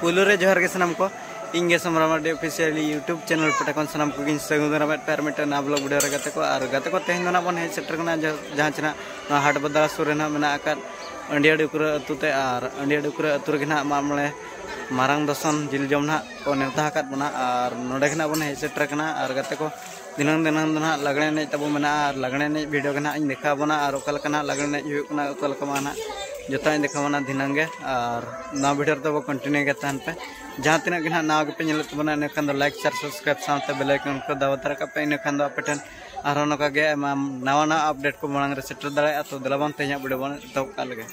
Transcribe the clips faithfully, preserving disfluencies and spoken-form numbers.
ᱯᱩᱭᱞᱩ ᱨᱮ ᱡᱚᱦᱟᱨ ᱜᱮ ᱥᱟᱱᱟᱢ ᱠᱚ᱾ ᱤᱧ ᱜᱮ ᱥᱚᱢᱨᱟᱢ ᱢᱟᱨᱰᱤ official YouTube channel ᱯᱟᱦᱴᱟ ᱠᱷᱚᱱ ᱥᱟᱱᱟᱢ ᱠᱚᱜᱮᱧ ᱥᱟᱹᱜᱩᱱ ᱫᱟᱨᱟᱢᱮᱫ ᱯᱮᱭᱟ ᱟᱨ ᱢᱤᱫᱴᱮᱱ ᱱᱟᱣᱟ vlog video ᱨᱮ ᱜᱟᱛᱮ ᱠᱚ᱾ ᱟᱨ ᱜᱟᱛᱮ ᱠᱚ, ᱛᱮᱦᱮᱧ ᱫᱚ ᱱᱟᱜ ᱵᱚᱱ ᱦᱮᱡ ᱥᱮᱴᱮᱨ ᱠᱟᱱᱟ ᱡᱟ-, ᱡᱟᱦᱟᱸ ᱪᱮ ᱱᱟᱜ ᱱᱚᱣᱟ ᱦᱟᱴ ᱵᱟᱫᱽᱲᱟ ᱥᱩᱨ ᱨᱮ ᱱᱟᱜ ᱢᱮᱱᱟᱜ ᱟᱠᱟᱫ ᱟᱹᱰᱤᱭᱟᱹ ᱰᱩᱠᱨᱟᱹ ᱟᱹᱛᱩ ᱛᱮ᱾ ᱟᱨ ᱟᱹᱰᱤᱭᱟᱹ ᱰᱩᱠᱨᱟᱹ ᱟᱹᱛᱩ ᱨᱮᱜᱮ ᱱᱟᱜ ᱢᱟᱜ ᱢᱚᱬᱮ ᱢᱟᱨᱟᱝ ᱫᱚᱥᱚᱱ ᱡᱤᱞ ᱡᱚᱢ ᱱᱟᱜ ᱠᱚ ᱱᱮᱣᱛᱟ ᱟᱠᱟᱫ ᱵᱚᱱᱟ᱾ ᱟᱨ ᱱᱚᱰᱮ ᱜᱮ ᱱᱟᱜ ᱵᱚᱱ ᱦᱮᱡ ᱥᱮᱴᱮᱨ ᱠᱟᱱᱟ᱾ ᱟᱨ ᱜᱟᱛᱮ ᱠᱚ, ᱫᱷᱤᱱᱟᱹᱝ ᱫᱷᱤᱱᱟᱹᱝ ᱫᱚ ᱱᱟᱜ ᱞᱟᱜᱽᱲᱮ ᱮᱱᱮᱡ ᱛᱟᱵᱚ ᱢᱮᱱᱟᱜᱼᱟ᱾ ᱟᱨ ᱞᱟᱜᱽᱲᱮ ᱮᱱᱮᱡ video ᱜᱮ ᱱᱟᱜ ᱤᱧ ᱫᱮᱠᱷᱟᱣ ᱵᱚᱱᱟ᱾ ᱟᱨ ᱚᱠᱟ ᱞᱮᱠᱟ ᱱᱟᱜ ᱞᱟᱜᱽᱲᱮ ᱮᱱᱮᱡ ᱦᱩᱭᱩᱜ ᱠᱟᱱᱟ, ᱚᱠᱟ ᱞᱮᱠᱟ ᱵᱟᱝ ᱱᱟᱜ, ᱡᱚᱛᱚᱣᱟᱜ ᱤᱧ ᱫᱮᱠᱷᱟᱣ ᱵᱚᱱᱟ ᱫᱷᱤᱱᱟᱹᱝ ᱜᱮ᱾ ᱟᱨ ᱱᱚᱣᱟ video ᱨᱮᱫᱚ ᱵᱚ continue ᱜᱮ ᱛᱟᱦᱮᱱ ᱯᱮ᱾ ᱡᱟᱦᱟᱸ ᱛᱤᱱᱟᱹᱜ ᱜᱮ ᱱᱟᱜ ᱱᱟᱣᱟ ᱜᱮᱯᱮ ᱧᱮᱞᱮᱫ ᱛᱟᱵᱚᱱᱟ, ᱤᱱᱟᱹ ᱠᱷᱟᱱ ᱫᱚ like, share, subscribe ᱥᱟᱶᱛᱮ bell icon ᱠᱚ ᱫᱟᱵᱟᱣ ᱛᱟᱨᱟ ᱠᱟᱜ ᱯᱮ᱾ ᱤᱱᱟᱹ ᱠᱷᱟᱱ ᱫᱚ ᱟᱯᱮ ᱴᱷᱮᱱ ᱟᱨᱦᱚᱸ ᱱᱚᱝᱠᱟ ᱜᱮ ᱟᱭᱢᱟ ᱱᱟᱣᱟ ᱱᱟᱣᱟ update ᱠᱚ ᱢᱟᱲᱟᱝ ᱨᱮ ᱥᱮᱴᱮᱨ ᱫᱟᱲᱮᱭᱟᱜᱼᱟ᱾ ᱛᱚ ᱫᱮᱞᱟ ᱵᱚᱱ ᱛᱮᱦᱮᱧᱟᱜ video ᱵᱚᱱ ᱮᱛᱚᱦᱚᱵ ᱠᱟᱜ ᱞᱮᱜᱮ᱾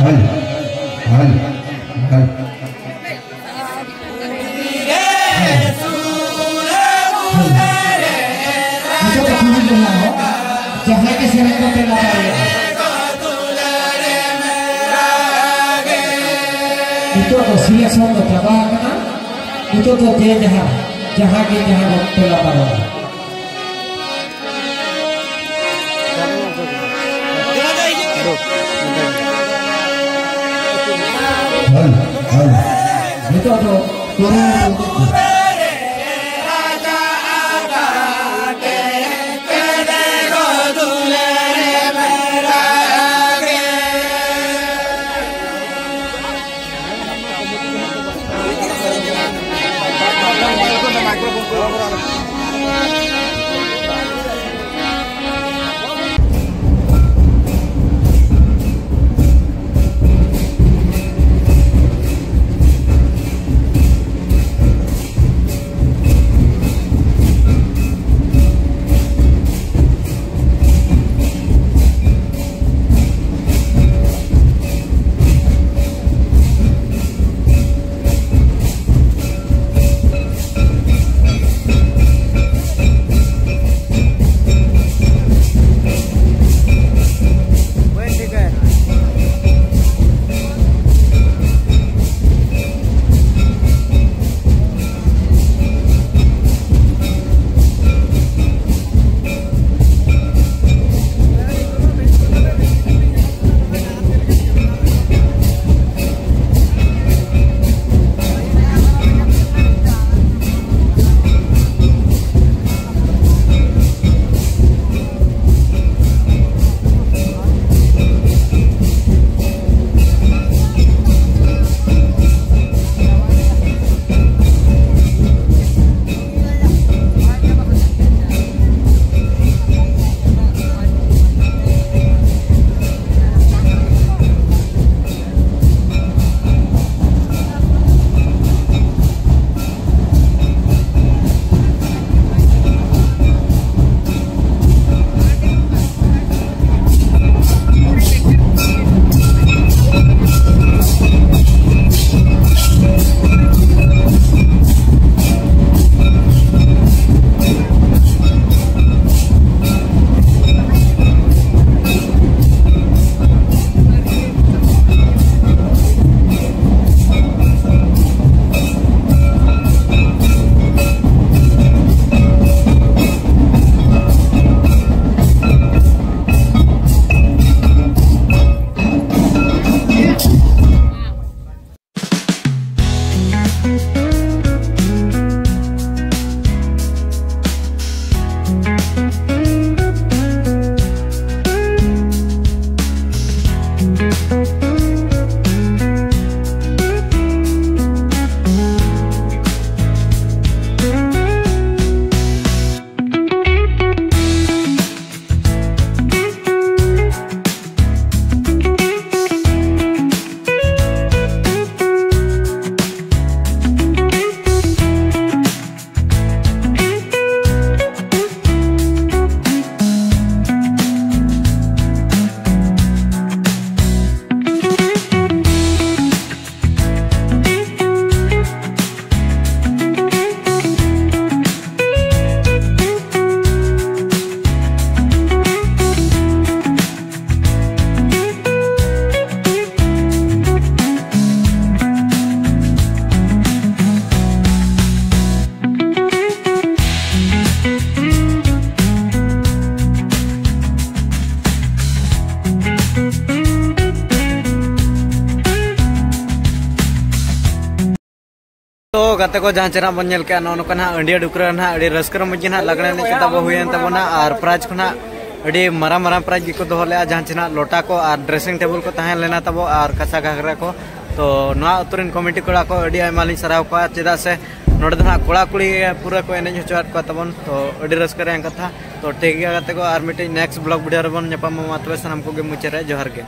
ᱦᱳᱭ, ᱦᱳᱭ, ᱦᱳᱭ᱾ ᱦᱳᱭ᱾ ᱱᱤᱛᱚᱜ ᱫᱚ ᱠᱩᱲᱤ ᱠᱚᱲᱟ ᱦᱚᱸ ᱡᱟᱦᱟᱸᱭ ᱜᱮ ᱥᱮᱨᱮᱧ ᱠᱚ ᱛᱮᱞᱟ ᱫᱟᱲᱮᱭᱟᱜᱼᱟ᱾ ᱱᱤᱛᱚᱜ ᱫᱚ selection ᱫᱚ ᱪᱟᱵᱟ ᱟᱠᱟᱱᱟ᱾ ᱱᱤᱛᱚᱜ ᱫᱚ ᱡᱮ ᱡᱟᱦᱟᱸ, ᱡᱟᱦᱟᱸ ᱜᱮ ᱡᱟᱦᱟᱸ ᱠᱚ ᱛᱮᱞᱟ ᱫᱟᱲᱮᱭᱟᱜᱼᱟ᱾ ᱦᱳᱭ, ᱦᱳᱭ᱾ ᱱᱤᱛᱚᱜ ᱫᱚ ᱠᱩᱨᱩᱢᱩᱴᱩ᱾ ᱛᱚ ᱜᱟᱛᱮ ᱠᱚ, ᱡᱟᱦᱟᱸ ᱪᱮ ᱱᱟᱜ ᱵᱚᱱ ᱧᱮᱞ ᱠᱮᱜᱼᱟ, ᱱᱚᱜᱼᱚ ᱱᱚᱝᱠᱟ ᱱᱟᱜ ᱟᱹᱰᱤ ᱟᱹᱰᱤ ᱠᱚᱨᱮ ᱱᱟᱜ ᱟᱹᱰᱤ ᱨᱟᱹᱥᱠᱟᱹ ᱨᱚᱢᱚᱡᱽ ᱜᱮ ᱱᱟᱜ ᱞᱟᱜᱽᱬᱮ ᱮᱱᱮᱡ ᱠᱚ ᱛᱟᱵᱚ ᱦᱩᱭᱮᱱ ᱛᱟᱵᱚᱱᱟ᱾ ᱟᱨ prize ᱠᱚ ᱱᱟᱜ ᱟᱹᱰᱤ ᱢᱟᱨᱟᱝ ᱢᱟᱨᱟᱝ prize ᱜᱮᱠᱚ ᱫᱚᱦᱚ ᱞᱮᱜᱼᱟ, ᱡᱟᱦᱟᱸ ᱪᱮ ᱱᱟᱜ ᱞᱚᱴᱟ ᱠᱚ ᱟᱨ dressing table ᱠᱚ ᱛᱟᱦᱮᱸ ᱞᱮᱱᱟ ᱛᱟᱵᱚ ᱟᱨ ᱠᱟᱸᱥᱟ ᱜᱷᱟᱜᱽᱨᱟ ᱠᱚ᱾ ᱛᱚ ᱱᱚᱣᱟ ᱟᱹᱛᱩ ᱨᱮᱱ committee ᱠᱚᱲᱟ ᱠᱚ ᱟᱹᱰᱤ ᱟᱭᱢᱟ ᱞᱤᱧ ᱥᱟᱨᱦᱟᱣ ᱠᱚᱣᱟ, ᱪᱮᱫᱟᱜ ᱥᱮ ᱱᱚᱰᱮ ᱫᱚ ᱱᱟᱜ ᱠᱚᱲᱟ ᱠᱩᱲᱤ ᱜᱮ ᱯᱩᱨᱟᱹ ᱠᱚ ᱮᱱᱮᱡ ᱦᱚᱪᱚᱣᱟᱫ ᱠᱚᱣᱟ ᱛᱟᱵᱚᱱ᱾ ᱛᱚ ᱟᱹᱰᱤ ᱨᱟᱹᱥᱠᱟᱹ ᱨᱮᱭᱟᱜ ᱠᱟᱛᱷᱟ᱾ ᱛᱚ ᱴᱷᱤᱠ ᱜᱮᱭᱟ ᱜᱟᱛᱮ ᱠᱚ, ᱟᱨ ᱢᱤᱫᱴᱤᱡ next vlog video ᱨᱮᱵᱚᱱ ᱧᱟᱯᱟᱢᱟ᱾ ᱢᱟ ᱛᱚᱵᱮ ᱥᱟᱱᱟᱢ ᱠᱚᱜᱮ ᱢᱩᱪᱟᱹᱫ ᱨᱮ ᱡᱚᱦᱟᱨ ᱜᱮ᱾